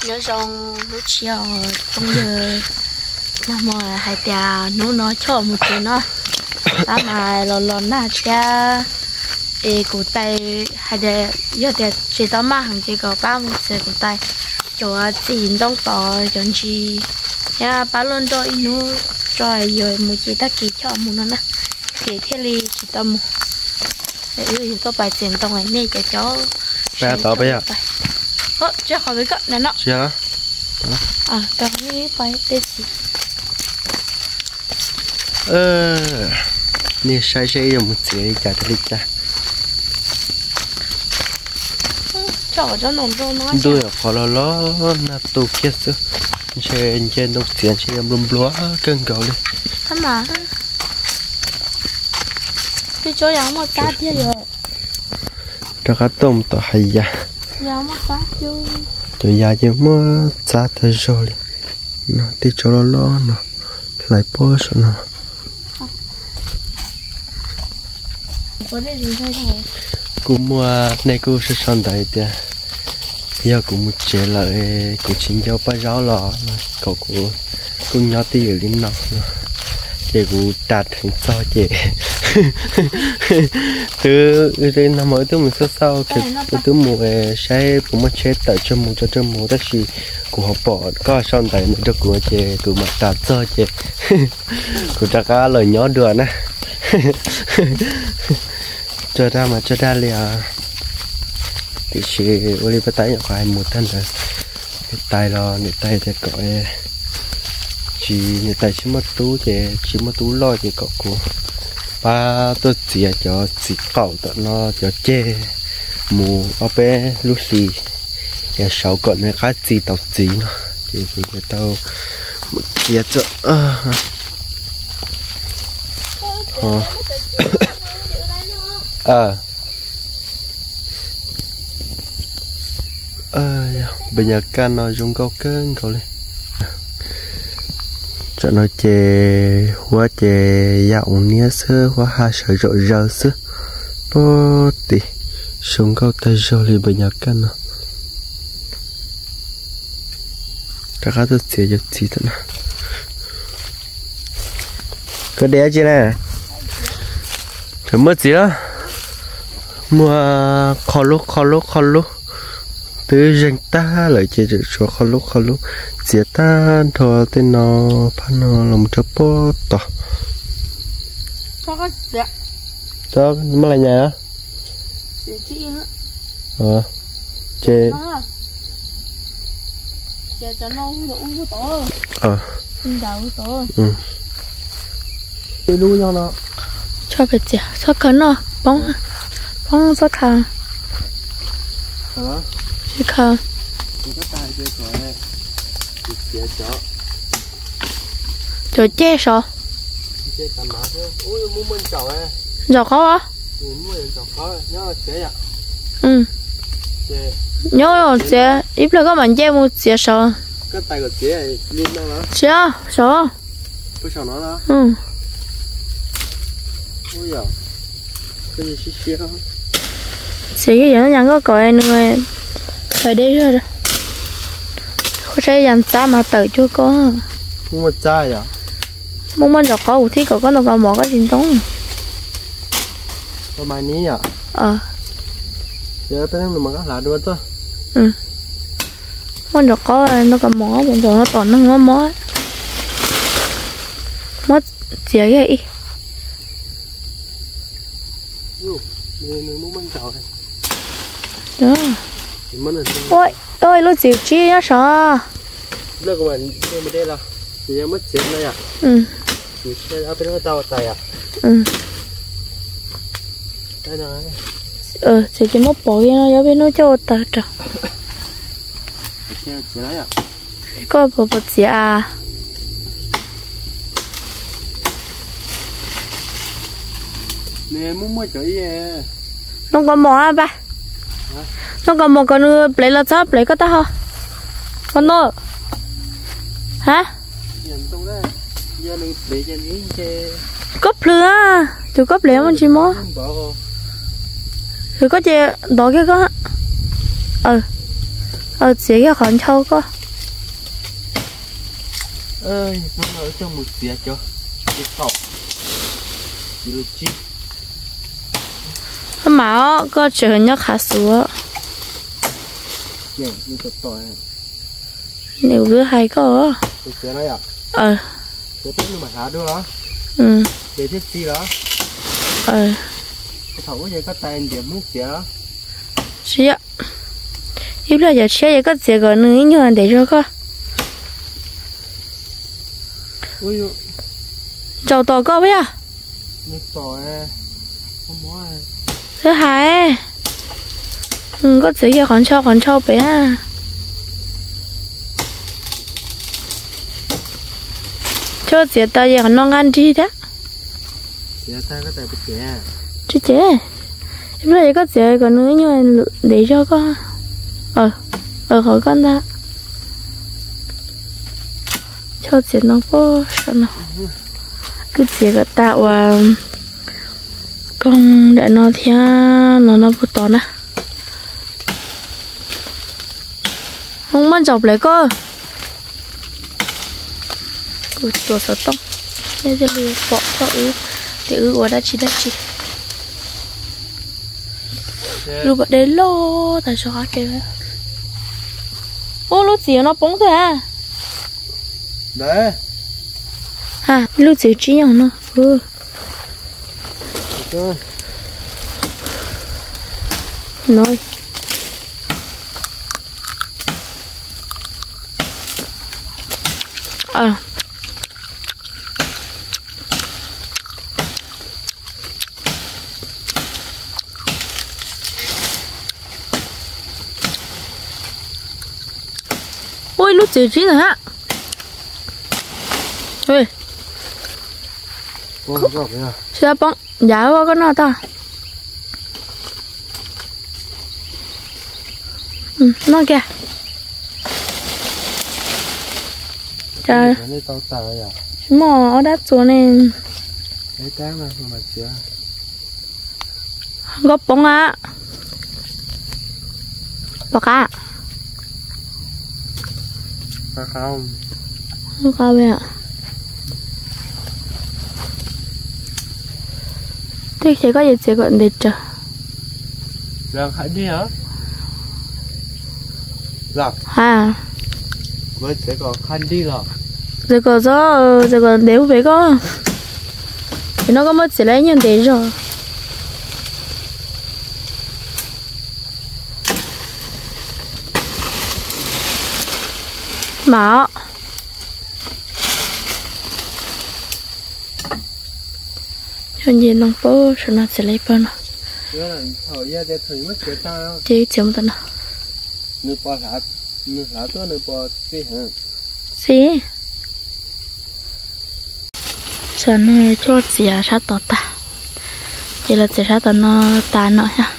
Nyob zoo hnub tshiab os phooj ywg, nag hmo hais tias hnub no choj mus tsev no, tab mas los los nag thiab, es kuv tais hais tias yog tias tsis tau maj heev ces kom pab mus txiav kuv tais cov txiv ntoo tod cov ntsis thiab pab luaj nroj ib hnub tso yuav mus ces tag kis choj mus no na, ces thiaj li tsis tau mus. Wb yuav tuaj pais txiav ntoo nej cov cov tod pais. Tsis qhov peb koj na no. Nej saib seb yuav mus txiav li cas thiaj li cas. Ntuj yog qhov los los nag tu kiag xwb, ntshe nce ntoo txiav ntshe yuav nplua nplua kawg nkaus li. Rov qab tuaj mus tom hais yas, cov yas ces muab txav tag zog li. No tej tsob loj loj no, hlais pob saum no. Kuj muaj nej kuj sau sau ntawv tias yog kuv mus tsev lawm kuv tsis nco paj zaub los kom kuv kuj nyob twj ywm li no no, ces kuv ras dheev txog ces twb nag hmo wb twb mus xauj xauj, wb twb mus saib puas muaj tsheb tawm tsawg mus tso tsawg mus tab sis kuv ho pom koj sau ntawv ntawd rau kuv ces kuv mam ras txog ces kuv rov qab los nyob dua na. Tso dag mas tso dag li os, tiam sis ua li pab tais nyuam qhuav hais mus tag ntawd, niam tais los niam tais tias kom tsis, niam tais tsis muaj tub ces tsis muaj tub loj ces kom kuv pab tuaj txiav cov txiv qaum tom no cov ceg mus ob peb lub hlis, es saud kom nws qab txi tau txiv no, ces kuv tau mus txiav tso. Npe nyuag kaj no zoo nkauj kawg nkaus li. Tsam no ces huab ces ya ua niab xwb, huab ha sawv zaum zaws xwb. Pog tim zoo nkauj tag zog li npe nyuag kaj no. Rov qab tuaj txiav cov txiv tam no. Koj de dab tsi na? Tseem muaj txiv los? Muaj qho lub qho lub qho lub, twb zeeg tag lawm ces tseem tshuav qho lub qho lub. Txiav tag nrho tej no, phab no los mus rau pob tod. Muab lais nyais os. Ces txhob khaws noj, poob, poob txhob khaws. Tsis khaws. Cov ceg saud. Ntsaum qhov. Nyob txiav ib pliag koj mam nce mus txiav saud. Tsis, saud. Txiav yog yam nkauj kom nws khaws deb zog. Koj saib yam txab mas tawm cuag koj. Muaj muaj nraum qaub kuv thiaj kom koj ntoo kaus mom koj tsis ntoo. Muaj nraum qaub ntoo kaus mom, nraum no tom neeg mob mob. Muab txiav kiag ib. Ua, ua lub txiv tsib nyob saud. Txiav ces muab pov kiag no, yog peb hnub coj ua taws rau. Koj puas, puas txiav a? Ntoo kaus mom a pas. Ntoo kaus mom kom nws plev los txhob plev koj taub hau. Koj ntoo. Ha? Koj plhws a, tus koj plev muaj tsis mob. Koj ces ntov kiag koj. Txiav kiag qhov nchau koj. Koj mam, koj tseem nyob qhav xuv. Nws wb hais koj. Tsis, ib pliag yog tshiab es koj txiav kom nws ib nyuag ntev zog koj. Tsaus tom koj puas yog? Wb hais, koj txiav kiag qhov nchau qhov nchau pem na. Koj txiav tas ces qhov no nqa nrig thiab. Tsis ces, ib pliag ces koj txiav kom nws ib nyuag ntev zog koj. Qhov koj ntag. Koj txiav no puag saum no. Koj txiav kom tas uas koog daim no thiab no no puag tod na. Muab ntsaum plev koj. Kuv tsuas xov tooj, nej thiaj li pom txog wb tias wb ua dab tsi dab tsi. Lub pas dej loj tas zog qab ke. Ua lub txiv no poob tuaj a. Lub txiv tsib nyoog no. Ua ib lub txiv tsib ntawm na. Xyov poob, yav ua koj noj tau. Noj kiag. Tsis muaj ob dab txuas ne. Nkauj poob a. Pom qab. Twb ces koj yuav txiav kom ntev raws. Ha, txiav kom txhob, txiav kom ntev ub pem koj. Ces no koj muab txiav lawm ib nyuag ntev zog. Mam. Yog nce ntoo paub saum no txiav lawm ib pawg no. Ces txiav mus tom no. Xib. Tam no coj txiav sab tod tag, ces los txiav sab tom no tas no thiab.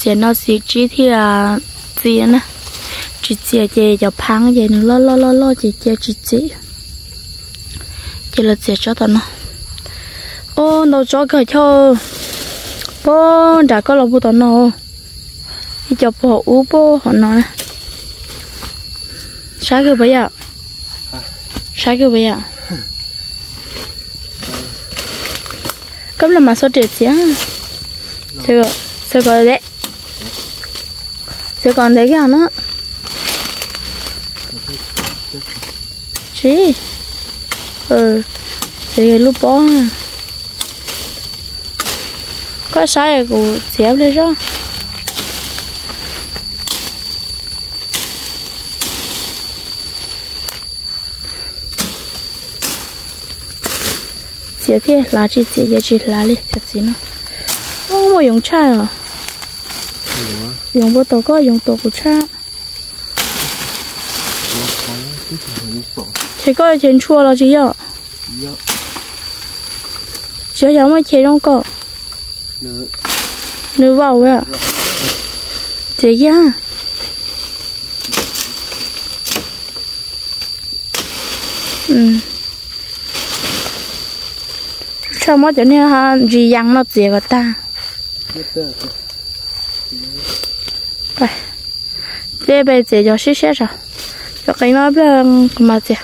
Txiav no xim tsib thiaj txi na. Tsis txiav ces cov phaab ces nws loj loj loj loj ces cia tsis txi. Ces los txiav tsob tom no. Ub, ntau tsob kawg choj. Puag nram koj los puag tom no. Ib co puag ub puag hauv no na. Sab kawg puas yog? Sab kawg puas yog? Koj los mas xuas riam txiav. Txiav kom ntev, txiav kom ntev kiag no. Tsis, txiav lub pob. Koj saib kuv txiav pliag zog. Txiav thiaj hlav, tsis txiav ces tsis hlav li cov txiv no. Ub, muaj yoov tshaj os. Yoov puag tom koj, yoov tom kuv tshaj. Ces koj ces ntshua los tsis yog? Tsis yog, yog muaj ces zoo koj. Nws vau. Txiav yag. Tshaj muab cov niag ntsis yas no txiav kom tag. Tej pes txiav cov siab siab sav, cov qe no pliag kuv mas txiav.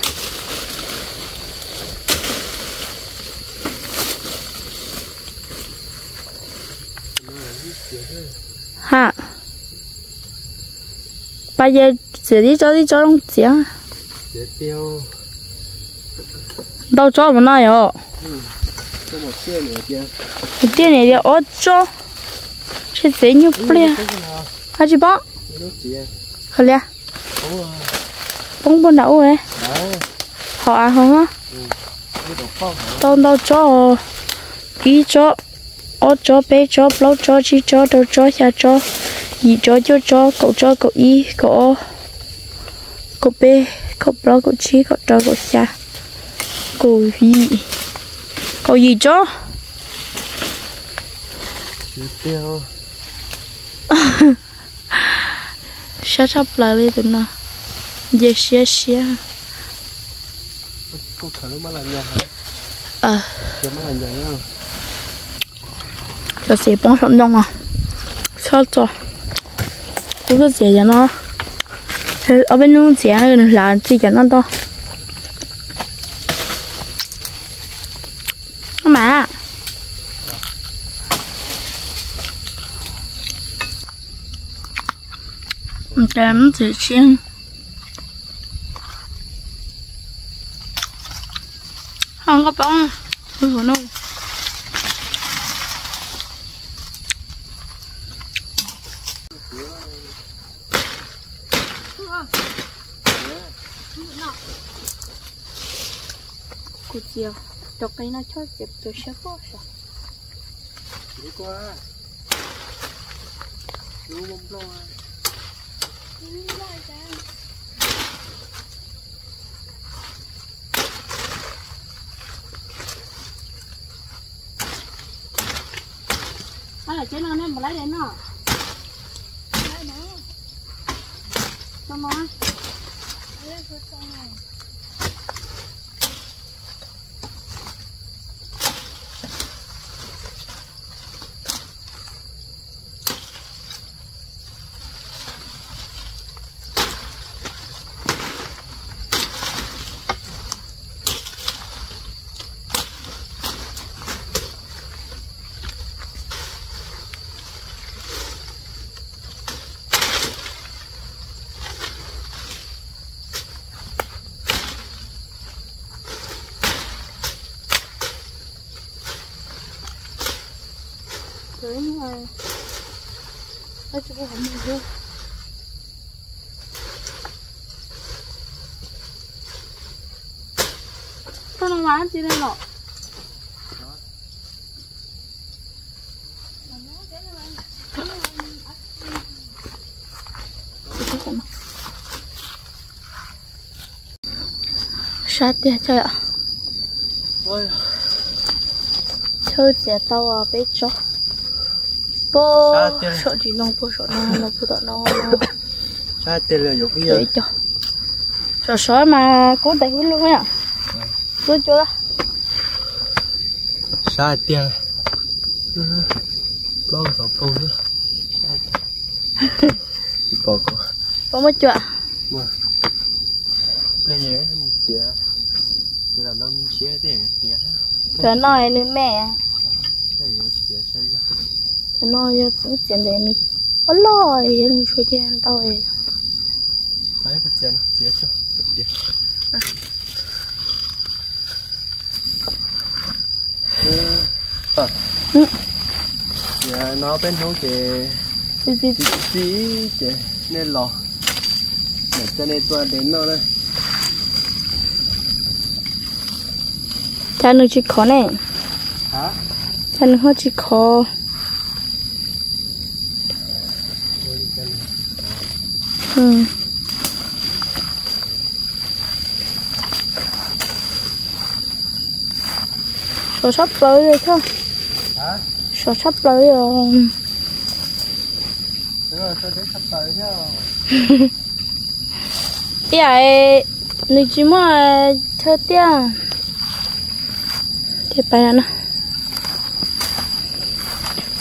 Ha, pab ye txiav tib tsob tib tsob zoo txiav. Ntau tsob mus no yom. Tiaj niam tias ob tsob, tsis txiav nyuag pliag. Hab tsis pom. Hos lias, poob puag nram ub. Hos av hos, tau ntau tsob, ib tsob, ob tsob, peb tsob, plaub tsob, tsib tsob, rau tsob, xya tsob, yim tsob, cuaj tsob, kaum tsob, kaum ib, kaum ob, kaum peb, kaum plaub, kaum tsib, kaum rau, kaum xya, kaum yim, kaum yim tsob. Siab tshaj plaws li tus no, nce siab siab. Cov txiv poob saum ntoo os, txhob txo. Kuv tuaj txiav cov no, ob peb hnub txiav nws hlav txi cov no ntau. Mas txiv siab. Ho nkauj poob, hu hu no. Kuv txiav cov qe no chob txiav cov siab poj sav. Tsev no nej mus laib li no. Tau no mas tsis ne los. Sab tiag chawj. Chawj txiav tau peb tsob. Puag saum tsis no, puag saum no, no puag tom no. Sab tiag li. Sov sov mas kub tais hub lug yom. Kub cua. Sab tiag. Plaub tau poob. Tsis pom kuv. Pom muaj cua. Cov no nws me. Cov no yog txiav ntawm nws ob loj, yog nws tshuav ces ntau. Tias no peb hnub ces txi txi ces nej los, mam coj nej tuaj de noj na. Cas nws tsis khov ne? Cas nws ho tsis khov? Sov tshaj plaws li thiab. Sov tshaj plaws li os. Ib yam nws tsis muaj chaw tiaj. Thiaj pais no.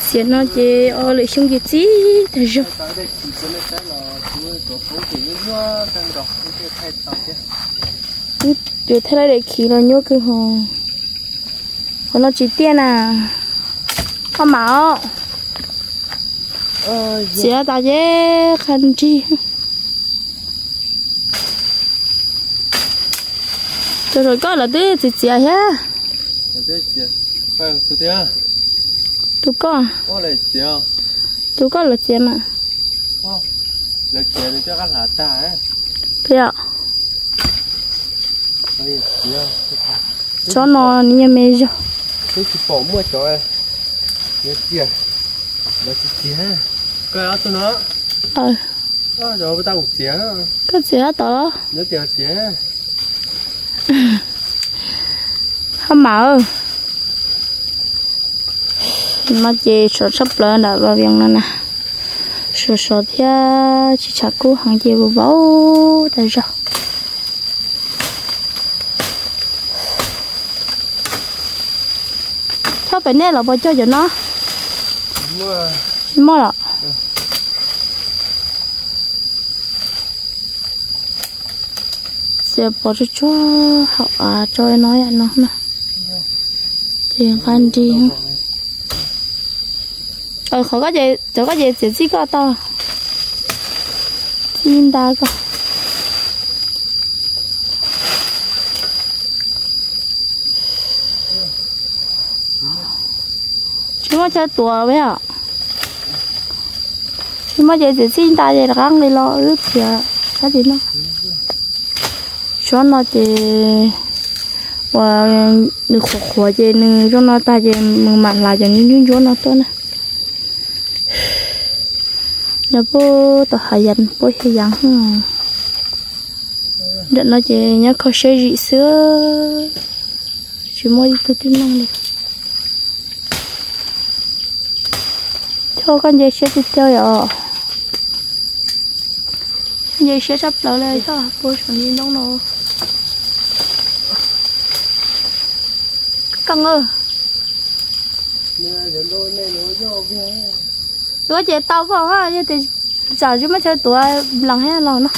Xiav no ces o lwm xyoo ces txi tag zog. Wb yuav thaij lawv daim khiv los nyuaj kawg hos. Qhov no tsis tiaj na. Koj mam os. Txiav tas ces qha nrig. Tus saum koj lawv twb txiav txiav thiab. Tus koj, tus koj lawv txiav mas. Tsob no nws yog me zog. Koj txiav tab tom los? Hab mam. No ces sov tshaj plaws nram Vaj Vias no na. Sov sov thiab tsis tshav kub heev ces vau vau tas zog. Txhob pem nej los puas cog cov no? Tsis muaj los? Txiav pov tsuag tsuag hauv av tso no no na. Ces nqa nrig. Qhov cov koj ces txiav txij koj tau. Txij nta koj. Tsis muaj chaw tuav li os. Tsis muaj ces txiav txij nta ces rov qab nqis los wb txiav sab tim no. Tsob no ces uas nws qhuav qhuav ces nws zoo no tag ces nws mam hlav cov ntsuab ntsuab no tuaj na. Nyob puag tom hav yas puab xya yas. Ntawm no ces nyob kho siab zim xwb, tsis muaj ib tug twg mloog li. Choj, koj nce siab tiag tiag yom. Nce siab tshaj plaws li, choj puag saum ntsis ntoo no. Koj ces tau koj, yog tias tsam tsis muaj chaw tuav lees thiab los no.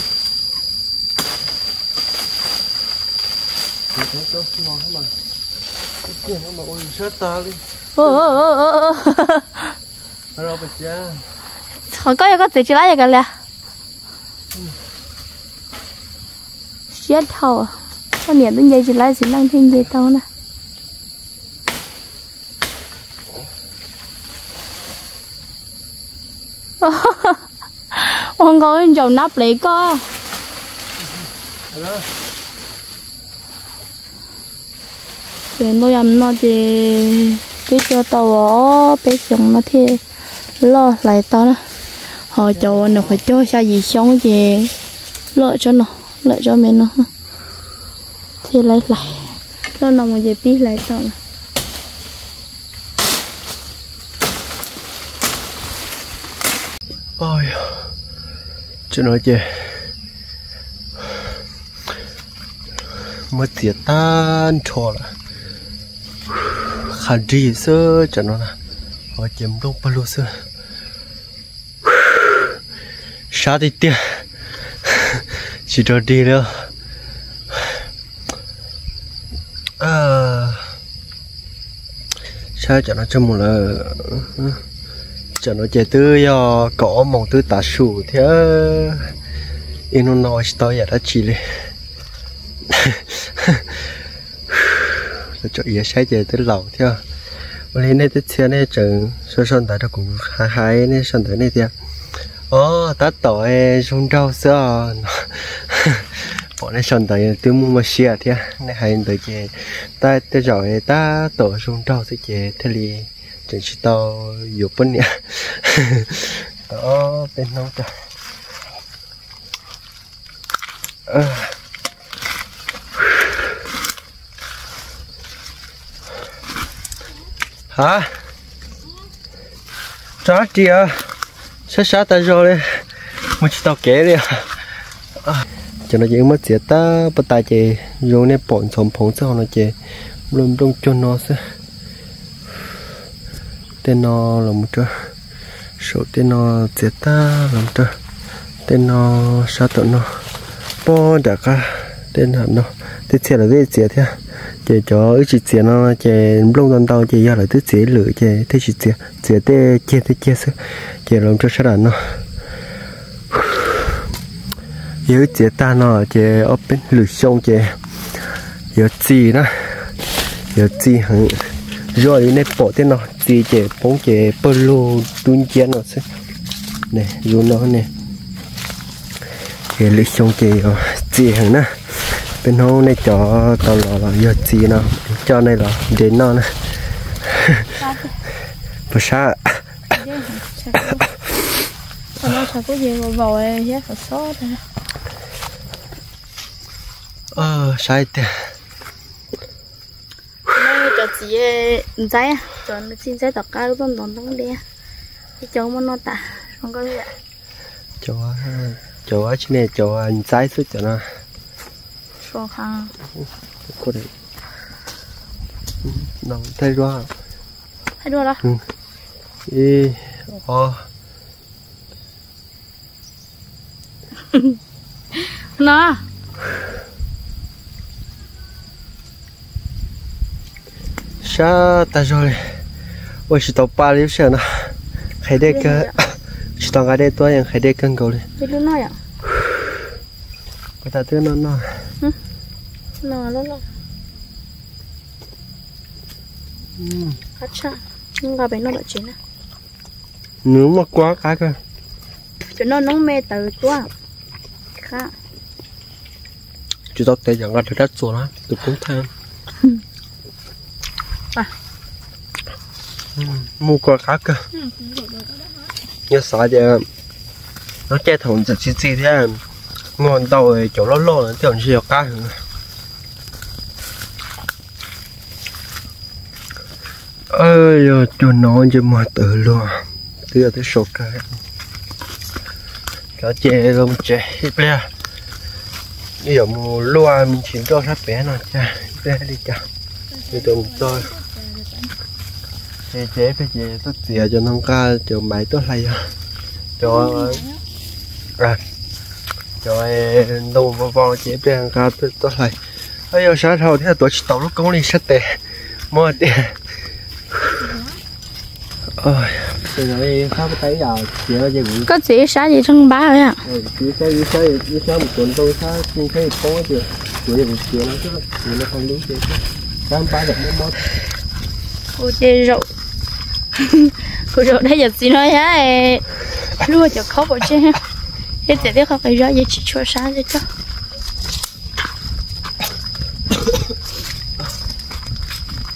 Qhov koj yog koj txiav tsis laib yog kav liam. Siab dhau, koj niam twb nce tsis laib, txiv neej thiaj nce tau na. Ua nkaus ntsaum nab plev koj. Ces ntoo yam no ces twb cog tau ob peb xyoos no thiaj loj hlais tau na. Ho cov uas nws qhuav cog xya yim xyoo ces loj tsob no, lawm tsob me no thiaj laib hlais. Loj no mus ces pib hlais tau na. Tsob no ces muab txiav tag nrho lawm, qha nrig xwb tsob no na, ho ces nplooj pawg lug xwb. Sab tiag tiag, tsis rog dig li. Saib cov no tseg mus lawm. Cov no ces twb yog kaum ob moos twb tav su thiab, ib hnub no ua tsis tau yam dab tsi li. Tsom iav saib ces twb laus thiab. Ua li nej tej txhia nej tseem sau sau ntawv rau kuv hais hais, nej sau ntawv nej tias, o, tab tom zoo nraug xwb os no. Pom nej sau ntawv twb muaj muaj siab thiab, nej hais ntawd ces tab tej zaum tab tom zoo nraug xwb ces thiaj li tseem tsis tau yuav poj niam. Tau ob peb hnub. Ha, tso ris, sab sab tas zog li, mus tsis tau kev li. Cov no ces wb muab txiav tab pab tas ces zoo nej pom ntxhov phoov txoj hauv no ces nplooj nplooj cuag no xwb. Tej no los mus rau saum, tej no txiav tag los mus rau tej Tej no sab tom no, pob nram qab tej no, tej txhia lawv twb txiav thiab. Ces cov wb tsis txiav no ces nplooj ntau ntau ces yog lawv twb txiav ib lwm ces thiaj tsis txiav, txiav tej ceg tej ceg xwb. Ces los rau sab nram no, yog wb txiav tag no ces ob peb lwm xyoo ces yuav txi na, yuav txi heev. Zoo li nej pom tej no txi ces poob ces pawg lug dub nciab no xwb. Zoo no ne, ces lwm xyoo ces yuav txi heev na. Peb hnub nej cov tau los los yog txi no, coj nej los nres noj na. Puas sab? Sab tiag. Cov txiv ntxaib, cov txiv ntxaib tom qab lub toj ntoo ntoo deb, cov muaj noj tas. Cov, cov tsis ne, cov ntxaib xwb cov no. Thaij duab. Ib, ob. No. Sab tag zog li, ua tsis tau pa li lub sij hawm no. Qhia dej kawg, tsis tau nqa dej tuaj, qhia dej kawg nkaus li. Ua tas twb noj noj. Nws muaj kua qab kawg. Cov noj noob me tawv tuaj. Tsis tau tes, nqa rau dab txuas na, tus poob thaj. Muaj kua qab kawg. Yog xav tias lub caij thaum ntxim txi txi thiab, muaj ntau cov loj loj no tej zaum ntshe yog qab heev. Yog cuag no ntsej muag tawv luag, twb yog twb sau kawg. Cov ces los tsev ib pliag, ib yam mus luaj me ntsis nroj sab pem no cas ib pliag li cas, mus txog ces ces ib pliag ces tuaj txiav cov no nqa cov maiv tuaj hlais yog cov, cov ntoo vau vau ces ib pliag nqa tuaj hlais. Yog sab dhau thiab tuav tsis tau lub koob li sab tes, muab tiag. Koj txiav ib sab ces tseem npab. Kuv ces zaum, kuv zaum dab yam txiv no thiab, luag cov khaub pov tseg, thiab txiav tej qhov qis zog ces tsis tshua sab coj.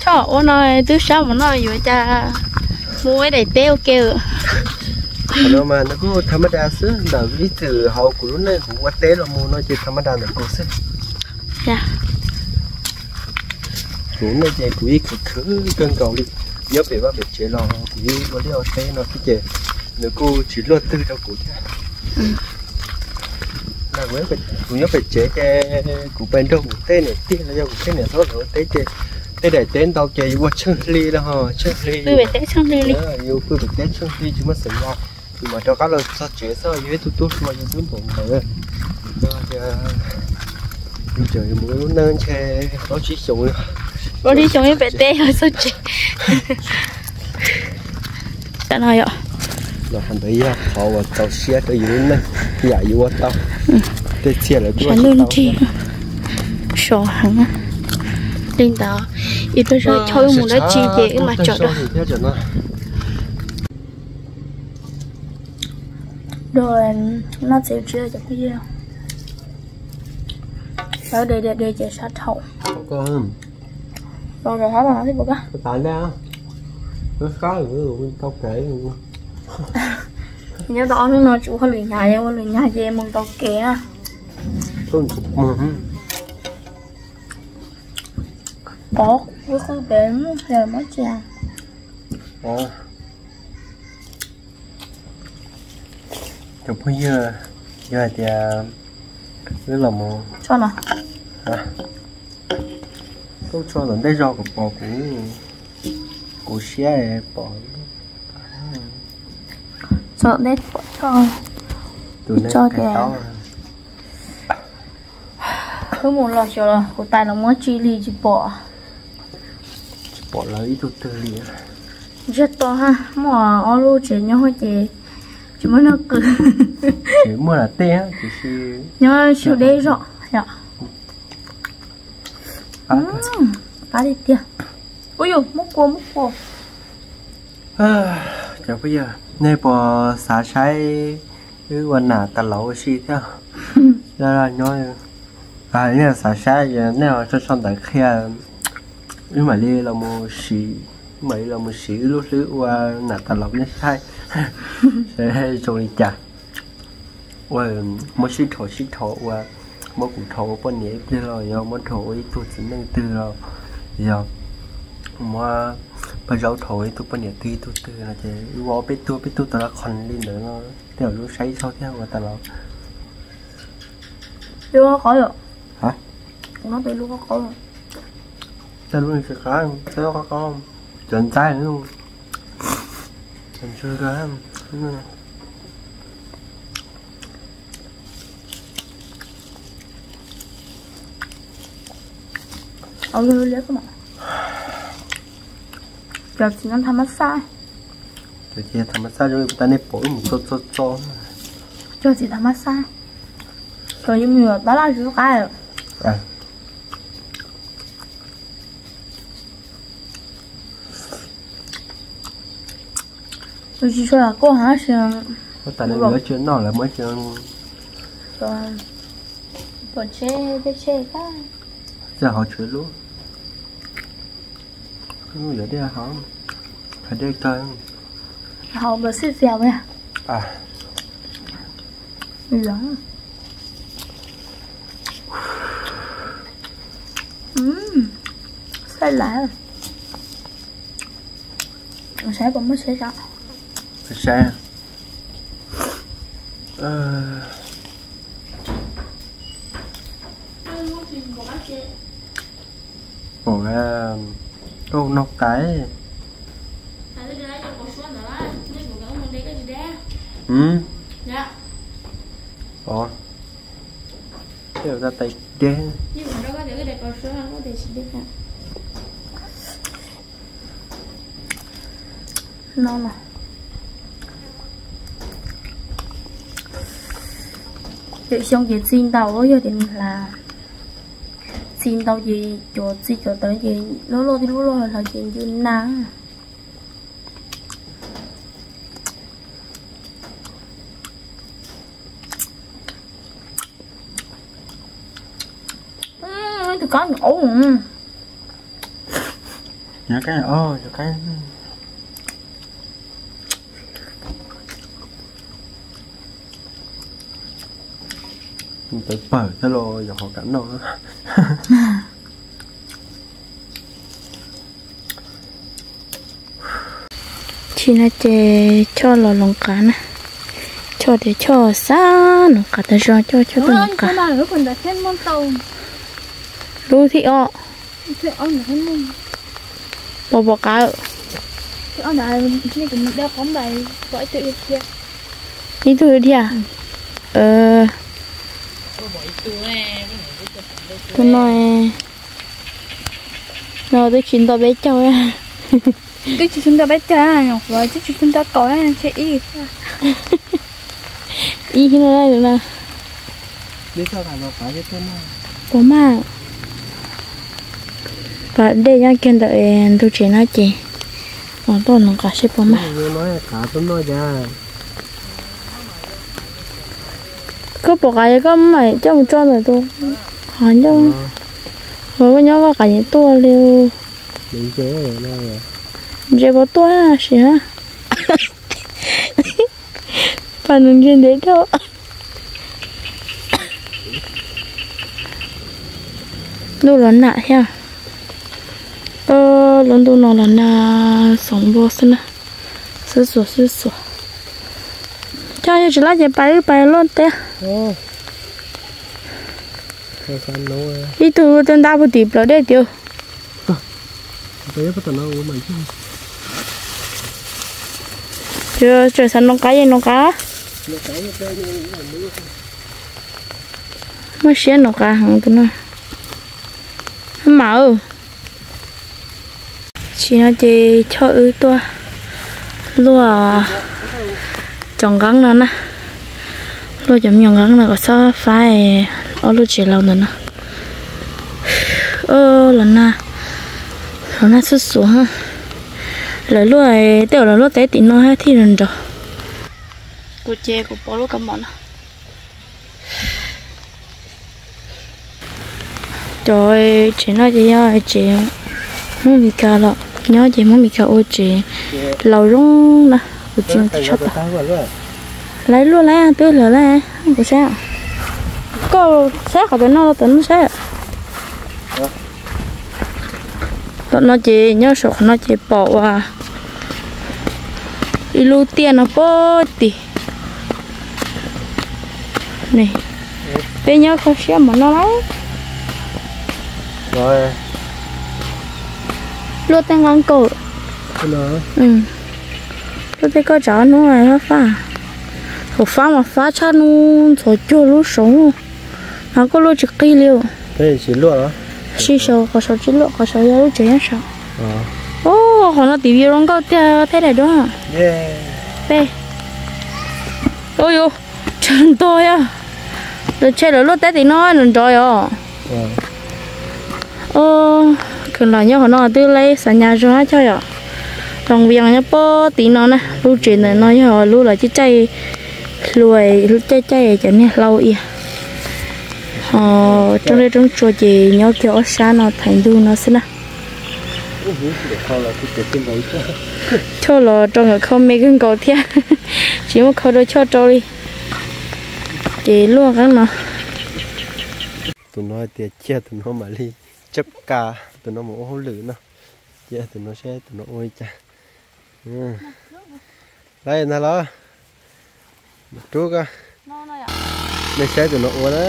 Choj ua no twb sab mus no yuav cas mus ua daim teb ua ke. Qhov no mas nws kuj tha maj das xwb, ntawm ib txwm hauv kuv lub neej kuv ua teb los mus no ces tha maj das ntawm kuv xwb. Kuv lub neej ces kuv yeej khwv khwv kawg nkaus li, nyob pem vaj pem tsev los kuv yeej ua liaj ua teb no xwb ces nws kuj tsis luaj twg rau kuv thiab. Kuv nyob pem tsev ces kuv pais nrog kuv tej niam tij los yog kuv tej niam hlob lawv ua teb ces tej daim teb ntau ces ua tsheej hli los ho tsheej hli, yus pw pem teb tsheej hli tsis muaj xeem los, yus mam rov qab los txog tsev xwb, yus ib tug tub hluas yus twb npaum ntawd. Yus tseem mus lub neej ntshe plaub tsib xyoos, plaub tsib xyoos pem teb los txog tsev. Tam no yom, qhov ntawd yog qhov uas txaus siab rau yus lub neej, yam yus ua tau. Tej txhia lawv kuj ua tsis tau. Sov heev li ntawd, ib pliag choj wb mus dab tsi ces wb mam tsom dua. Dua noj txiv tsis cov phooj ywg, sawv de de de ces sab dhau. Los rau sab no thiab puas koj? Nyob tau ob hnub no tsis ua hauj lwm hnyav, ua lwm hnyav ces mus tau kev na. Pov kuv qw pem mob tsia. Cov phooj ywg, yog hais tias wb los mus, tuaj tso tom ntej zog kom pom kuv, kuv siab pom. Tso tom ntej pom tso. Tso tias wb mus los xyov los kuv tais los muab tsis li tsis pom. Tsis pom lawv ib tug twg li. Zaj to ha, muaj ob lub tsev nyob ces tsis muaj noj qws. Muaj lam tej tiam sis nyob sib deb zog yom. Qab tiag tiag. Ua yus muab kua muab kua. Cov phooj ywg, nej puas xav saib wb ua nam tas laus ua si thiab? Nyob, nej xav saib nej tso sau ntawv qhia, wb mam li los mus siv, wb mam li los mus siv wb lub hlwb ua nam tas laus nej saib, saib zoo li cas. Ua, muab sib dhos sib dhos ua, muab kuv dhos ua poj niam ib pliag los yog muab dhos ua ib tug txiv neej twg los yog muab Paj Zaub dhos ua ib tug poj niam twg ib tug twg no ces wb ua peb tug peb tug tas los qhov li ntawd no, tej zaum lub saib ib zaug thiab ua tas los. Lub qhov qhov, lub qhov qhov, cov ntxaib, cov ntxaib. Cov txiv tha mas xaj, cov txiv tha mas xaj zoo li puas tas nej pom wb mus txo txo txo. Cov txiv tha mas xaj, cov yuav mus yuav tab laj zov qab. Tus tsis tshua koj hab si. Koj tas li lawv tsis noj lawv muab tsis. Pom tsheb, peb tsheb, txaj hauv tsheb lub, lub yuav dej hov, hov dej kawg. Hov npawg xij txias. Xaij lawm. Saib puas muaj tsheb tso. Saib. Pom, tus noj qab. Tais deb. Pem xyoo ces txi ntau, yog tias nws hlav, txi ntau ces cov txi cov tawv ces loj loj thiab loj loj hlav ces ncw nag. Tus kab ub, cov kab, cov kab. Tawv pawg thiab los yog qhov kam noj. Tsis no ces Choj los loov qav na. Choj tias Choj xav loov qav tas zog, Choj, Choj tuaj loov qav. Lub thib ob. Pom, pom qav. Ib tug dhia. Tus no, no twb tsis nto peb caug. Twb tsis tsis nto peb caug, nyuam qhuav twb tsis tsis nto kaum, ntshe ib. Ib no na. Puas maj. Pas dej nyob kiag ntawm ntug tsev no ces mus tuaj noog qav seb puas maj. Koj pom qav es koj mam coj mus tso ntawm tus qhov ncauj. Koj nyob koj qav es tuaj li. Ntses puas tuaj sim na. Pas nws ntse ntev dhau. Ntuj los nag thiab. Lub ntuj no los nag xoom npua xwb na. Xwb xuas xwb xuas. Choj, yog tsis laj ces pais wb pais loj teb. Ib tug tej ntab puag tim plaws dej tiag. Tseem xav noog qav yeej noog qav. Muaj siab noj qab heev tus no. Maj mam, tsis no ces Choj wb tuaj luaj cov nqeeb no na, luaj cov me nyuam nqeeb no kom txhob faib ob lub tsev laus ntawm no. Los nag, los nag xuj xuav. Lawv luaj, tej zaum lawv luaj teb tim no thiaj nrov. Kuv ces kuv pom lub kav mom no. Cov tsev no ces yog tsev Hmoob Mes Kas los nyob ces Hmoob Mes Kas ua tsev laus zoo na, kuv tsis tshaj tawm. Lawv luaj lawm twb lawm lawm, kuv saib. Koj saib qhov tom no los tom no saib. Tom no ces nyob saum qhov no ces pom ua ib lub tiaj no pog tim. Peb nyob kho siab mov no lawm. Luaj tej nqeeb kaum. Luaj tej koj tsav hnub fab fab. Thaum fab mas fab tshaj hnub ntxhov cuag lub saud. Mas koj luaj tsis qig li. Sib sau qhov saud tsis luaj, qhov saud yog lub tsev nyob saud. Qhov no tim view zoo nkauj tiag thiab daim duab. Peb, ua yus tsawg ntog yog. Lawv tshe lawv luaj teb tim no nrov nrov yom. Kws los nyob qhov no twb laib xav nyas zog na Choj yom. Roos Vias nyob pog tim no na, lub tsev ntawm no yog lub lawv caij caij hlua, caij caij cov niag hlau ia. Ho roob dej roob tsua ces nyob kiag ob sab no thaiv ntug no xwb na. Choj los rau nkawd kho me kawg nkaus thiab, tsis muaj kho rau Choj rau li. Ces luaj qeeb no. Tus no hais tias cia tus no mam li tsab ka, tus no mus ua hauj lwm no, cia tus no saib tus no ua li cas. Lawm ntag los, rub koj, nej saib tus no ua na.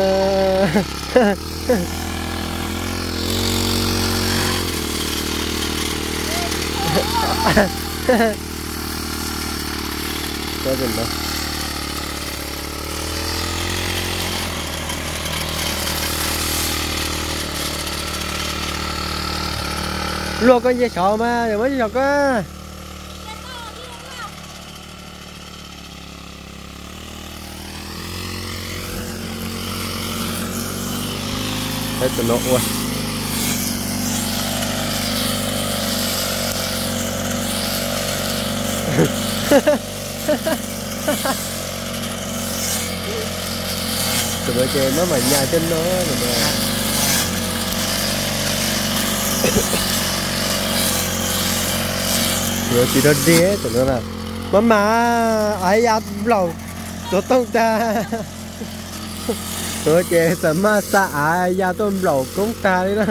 Luaj koj nce saud mas, muab nce saud koj. Saib tus no ua. Tus no ces maj mam nyas coj no. Tus no tsis dog dig tus no na. Maj mam, av ya nplaum xov tooj tag. Tus no ces xam maj xa av ya tuaj nplaum koob tag li na.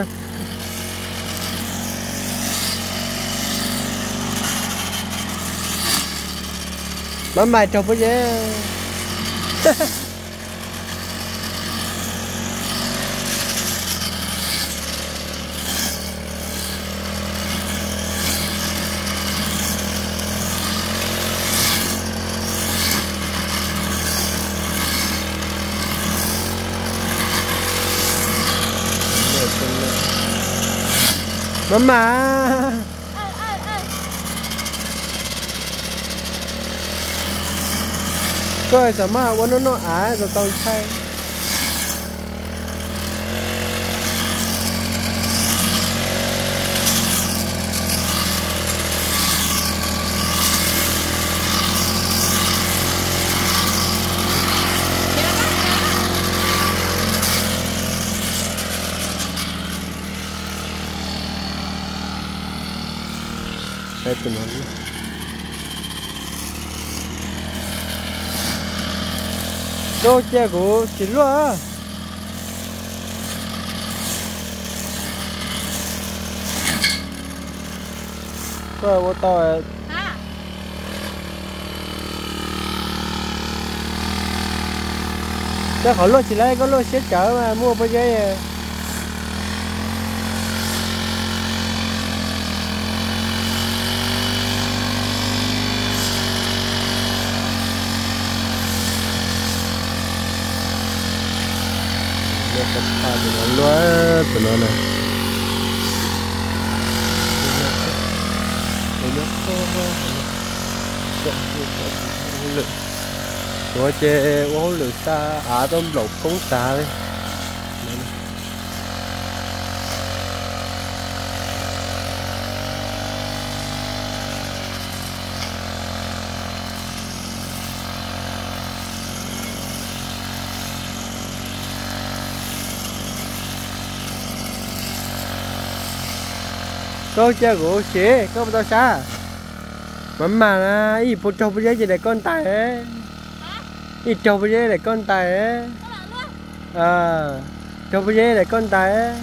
Maj mam raug pob zeb. Maj mam, koj xam maj ua noj noj av tau tau ntshai. Saib tus no, rau cia kuv tsis luaj. Koj ua tau. Koj qhov luaj tsis laib, koj luaj siab cawv mas muaj pob zeb. Tus no luaj, tus no na. Ua ces ua hauj lwm xa av tuaj nplaum koob tas li. Koj cia kuv siv, koj puas tau sab? Mas mas na, ib puas raug pob zeb ces daim koj ntais. Ib raug pob zeb daim koj ntais. Raug pob zeb daim koj ntais.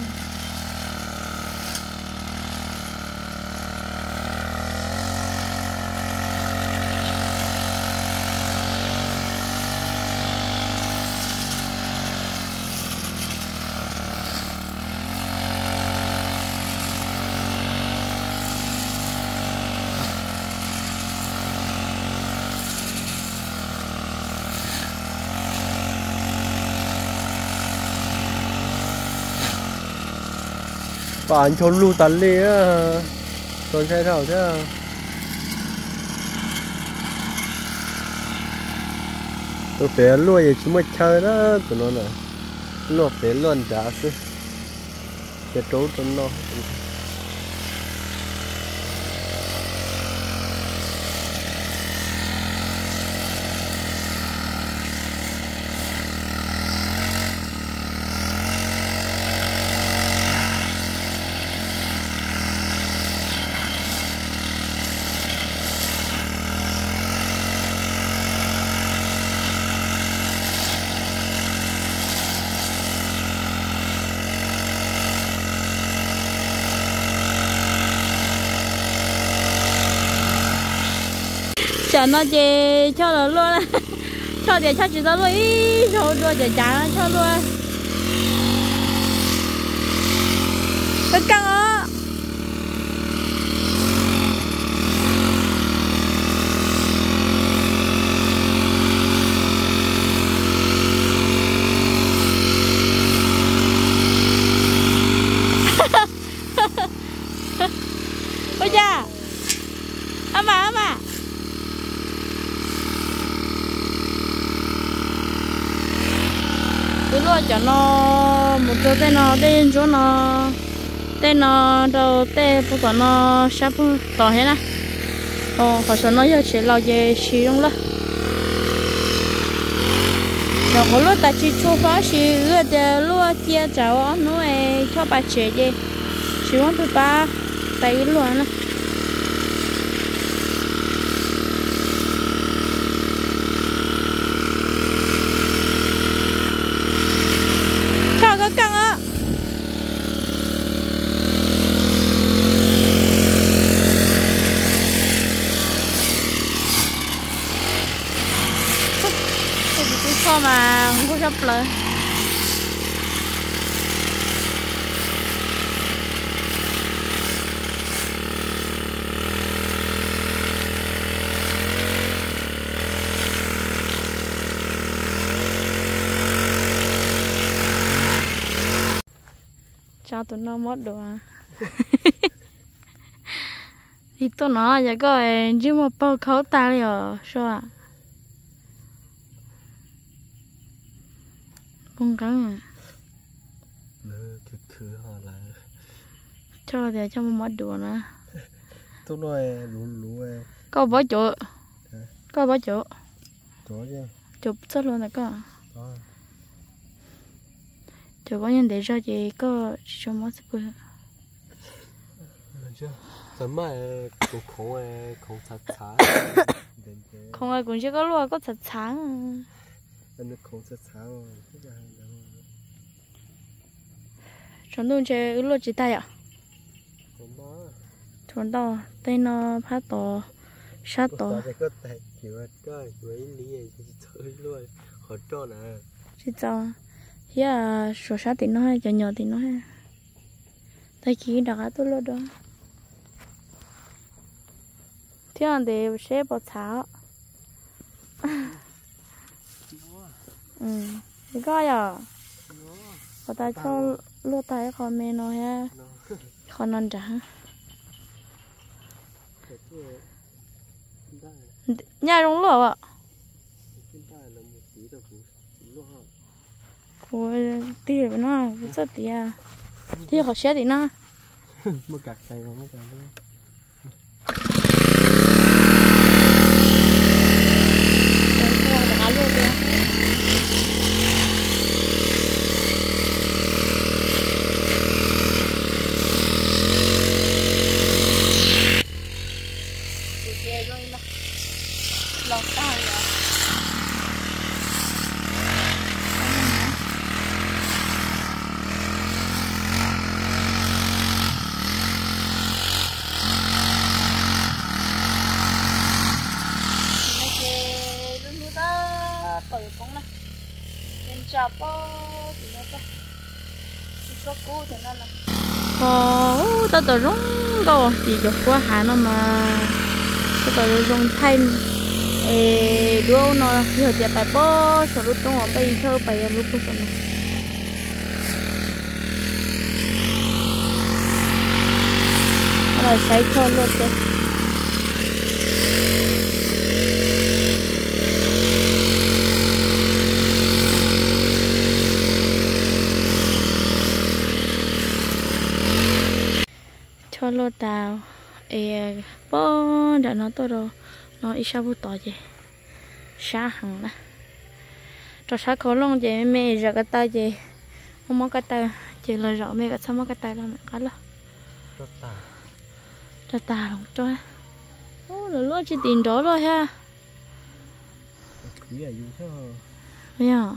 Pam ncho lug tas li, txaus ntshai dhau thiab. Tus pem luaj yeej tsis muaj chaw na, tus no na, luaj pem luaj nrad xwb, ces rau ub rau no. Tsam no ces Choj los luaj, Choj tias Choj tsis tau luaj ib zaug dua, cav cav Choj luaj. Koj kawg os. Ua cas? Ab mas, ab mas. Wb luaj cov no mus rau tej no, tej ntsuab no, tej no rau tej puag tom no sab puag tod thiab na. Qhov saum no yog tsev laus ces siv zoo lawm. Nyuam qhuav luaj tas tsis tshua fab, tab sis wb tias luaj cia tsam ua ob hnub es Choj pais tsev ces tsis muaj twg pab pais wb luaj na. Choj koj kawg os. Tus tub Choj mas nquag tshaj plaws. Tsa tus no mob duav. Ib tuaj no yog koj ntsej muag paug khaub tag li os Sua. Pog nqeeb. Choj tias Choj mob duav na. Koj paub cov, koj paub cov, cov txoj hlua ntawm koj. Cov koj nyob ntev zog ces koj tsis tshua mob txwv pwg. Khoov kuv ntsia koj luaj koj txhav txhav. Tsaus ntuj ntshe wb luaj tsis tag yom. Tsuas ntau, tej no phab tod, sab tod. Tsis txaus, thiab suav sab tim no, cov nyom tim no. Tag kis rov qab tuaj luaj dua. Thiab ntev seb puas txhav. Koj yom. Qhov tas choj luaj tag ib qho me no thiab, qhov no nrad. Nyaj zoo luaj as. Kuv tig no, kuv txoj tiav, tig qhov siab tim no. Los tag li os. Ces lub hnub tab tom yuav poob na, ces ntsa pob tim no tag, tsis tshua kub thiab no. Ho tab tom zoo nkauj, ces cov huab hav no mas tab tom zoo zoo thaij. Es duab no yog tias pais pob saum lub roob uas peb thawj pais yog lub puag saum no. Los saib choj luaj teb. Choj luaj tas es pob nram no tuaj rau no ib sab puag tod ces sab heev na. Rau sab khau looj ces me me zam ko taw ces muaj mob ko taw, ces los zaum me kom txhob mob ko taw los mam qab luaj. Rau tas los rau. Ub, lawv luaj tsis tim nrov luaj thiab. Yog,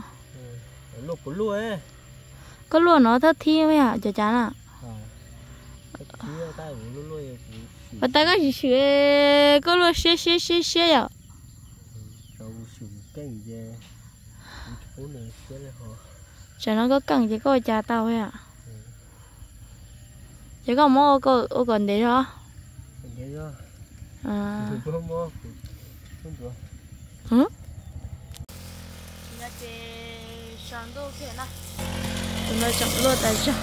koj luaj no thawj thib yom, cov cav na. Pas tas koj sim sim, koj luaj siab siab siab siab yom. Tsam no koj keej ces koj ua cas tau yom. Ces koj muab ua kom ntev zog. Tus no tseem luaj tas zog.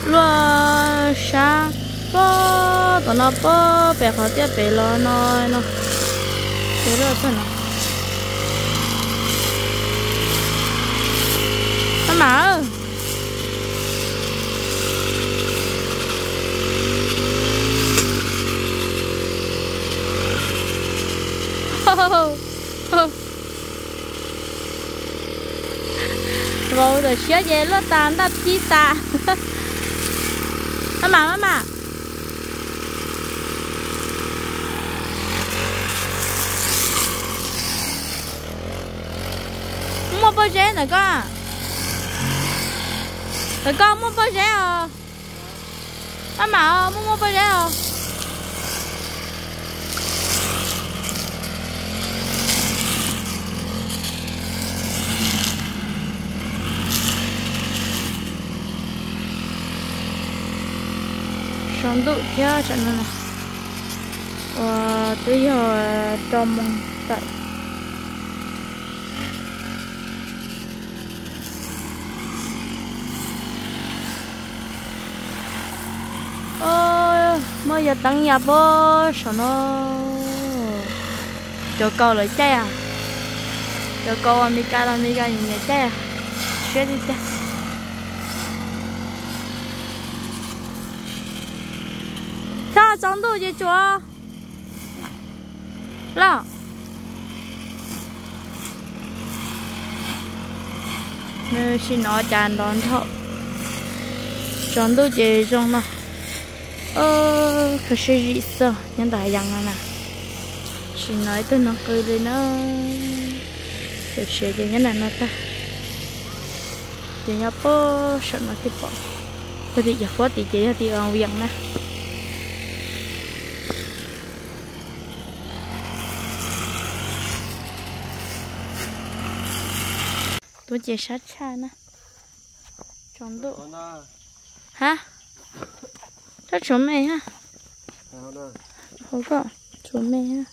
Luaj sab pob tom no pob pem qhov tiaj pem los no no. Ces luaj txog no. Maj mam. Vauv tam siab ces luaj tas ntaj thib tas. Maj mam, maj mam. Muaj pob zeb ntawm koj. Ntawm koj muaj pob zeb os. Maj mam, muaj muaj pob zeb os. Saum ntuj thiab tsam no uas twb yog rau moos tawm. Muab yog teeb ya pob saum no. Cov kaus lawv caij, cov kaus Amelikas los Amelikas nyiam nyiam caij, siab tiag tiag. Txhob tsaus ntuj ces tsuas loj. Sim no cas nrov nrho, tsaus ntuj ces zoo no. Kho siab zim xwb nyob ntawm hav yees no na. Sim no ib tug no qw li na. Tam sim ces nyob ntawm no tag, ces nyob pob saum no thiaj pom. Puag tim cov huab tid ces yog tim Vias na. Tuaj ces sab tshaj na. Tsaus ntuj. Hab, tsob tshuav me hab. Hauv ko tshuav me hab.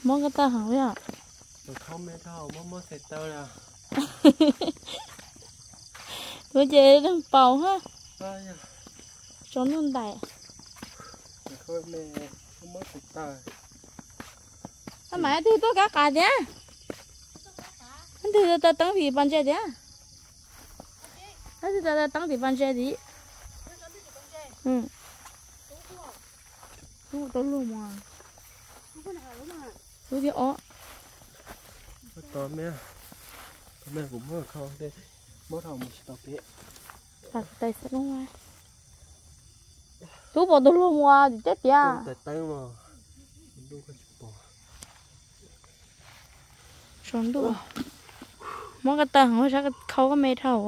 Mob ko taw heev li os. Khaub me dhau, mob mob tes taw li. Kuv ces deeg paus ha. Tsaus ntuj ntais. Khaub me, mob mob tes taw. Koj mam twg tuaj kab qas tiag. Koj twg taw teeb vim pas ntses tiag. Koj twg taw teeb vim pas ntses tid. Tau luag mas. Lub thib ob. Tos me, tos me kuv muab khau, mob dhau mus tsis tau pem. Tus pom tus luag mus tim teb tiag. Tsaus ntuj, mob ko taw heev, sab khau koj me dhau.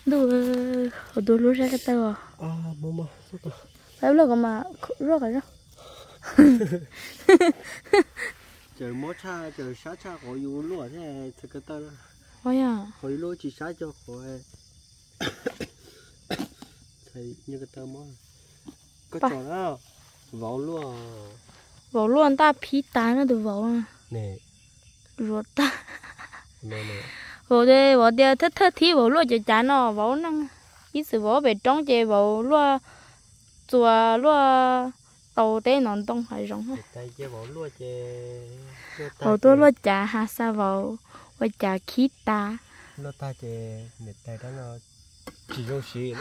Ntuj, tus luag sab ko taw os. Pab luaj ko mas luaj qas zog. Tseem mob tshaj, tseem sab tshaj qhov yus luaj thiab txhais ko taw. Qhov yus luaj tsis sab cov qhov. Txhais ko taw mob. Koj tsom na, vauv luaj. Vauv luaj ntaj phib tas no tus vauv. Zuav tag. Vauv, vauv tias thawj thawj thib vauv luaj cov cav no vauv neej. Ib txwm vauv pem roob ces vauv luaj txua luaj tau teb no ntoo hav zoov. Vauv tuaj luaj cav hav xa vauv ua cas khib tas. Luaj tag ces niam tais dab no tsis zoo siv.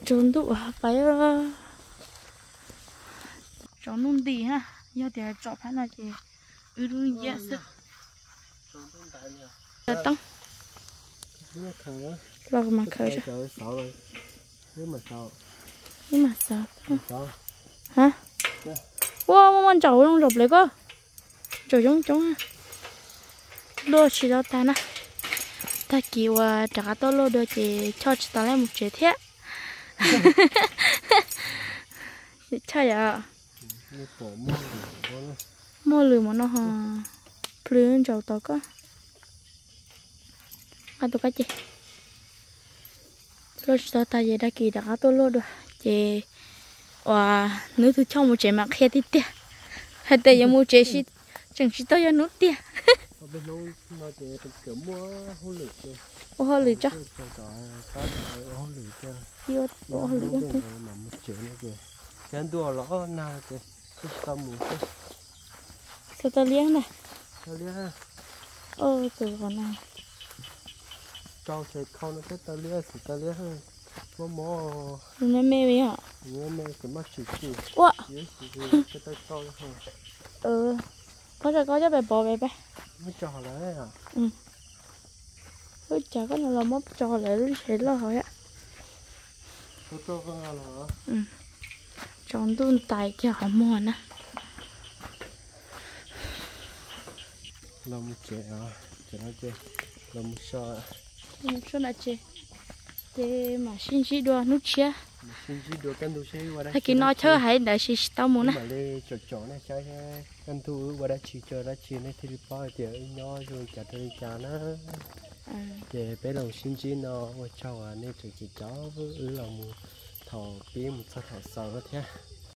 Tsaus ntuj pais. Tsaus ntuj nti ha, yog tias tsom phab no ces wb lub nciab xwb. Toob los mas khaws. Wb mas xav. Ua muaj muaj ntsaum zoo zaum plev koj. Ntsaum coob coob. Luaj tsis tau tag na. Tag kis uas rov qab tuaj luaj dua ces choj tsis tau lawm mus tsev thiab. Choj yom. Muaj lwm mus no ho plhws ntsaum tau koj. Qab tus qab ces luaj tsis tau tag ces tag kis rov qab tuaj luaj dua ces uas hnub twg choj mus tsev mam qhia tiag tiag. Hais tias yuav mus tsev tseem tsis tau yog hnub tiag. Ua hauj lwm tso. Ua hauj lwm. Cov ntuj los nag ces tsis tau mus. Xav tau liab na. Tus qhov no. Rau tsev khau no thiab tau liab, xav tau liab. Mob mob. Me me li os. Me me ces maj tsis tsis. Ua. Tsis tau tau. Phob tso koj coj pem pov pem peb. Muab tso hauv lawm. Lub cav koj no los muab tso lawm lub tsev loj hauv thiab. Tsaus ntuj ntais kiag qhov muag na. Los mus tsev, tsev no ces los mus so. Mus so na tsev, ces mam sib ntsib dua hnub tshiab. Tag kis no chawb hais ntawd tsis tau mus na. Mam li tsom tsom nej saib kaj ntug wb ua dab tsi tso dab tsi nej thiaj li paub hais tias wb nyob zoo li cas rau li cas na. Ces peb los sib ntsib no ua tsaug uas nej tseem caum wb los mus thaum pib mus txog thaum xaus no thiab.